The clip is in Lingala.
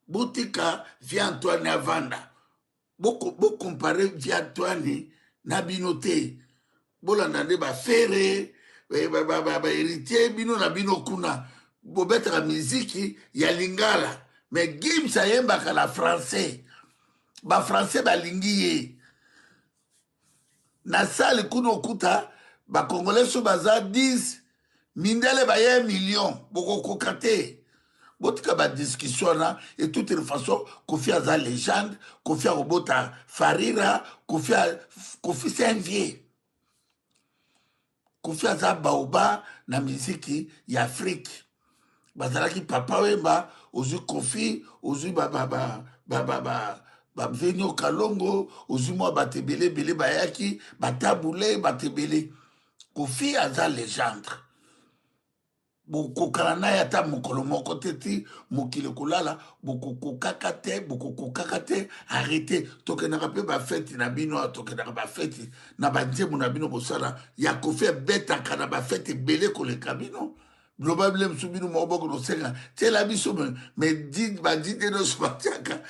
Botika vie Antoine avanda. Bocompare vie Antoine na bino te. Bolanda nde bafere, baheritier, bino na bino kuna bobetaka miziki ya lingala, mais Gims ayembaka na français, bafrançais balingi ye. Na sali kuna okuta bakongolais so baza 10, mindele baye million, bokokoka te. Botika badiscussion wana. Et toute les façon, Kofi aza légende. Kofi akobota Farira. Kofi, Kofi c'est un vieux. Kofi aza baoba na miziki ya Afrique. Bazalaki Papa Wemba, ozwi Kofi, ozwi bavenio Kalongo, ozwi mwa bato ebele ebele bayaki, batabule bato ebele. Kofi aza légende, bokokana na ye ata mokolo moko te ti mokili kolala. Bokokokaka te, bokokokaka te. Arrête. Tokendaka mpe bafeti na bino, tokendaka bafeti na banzembo na bino bosala ya Kofi ebetaka na bafeti ebele koleka bino. Loba bile mosusu, bino moko boko kosenga tiela biso, me badide nyonso batiaka.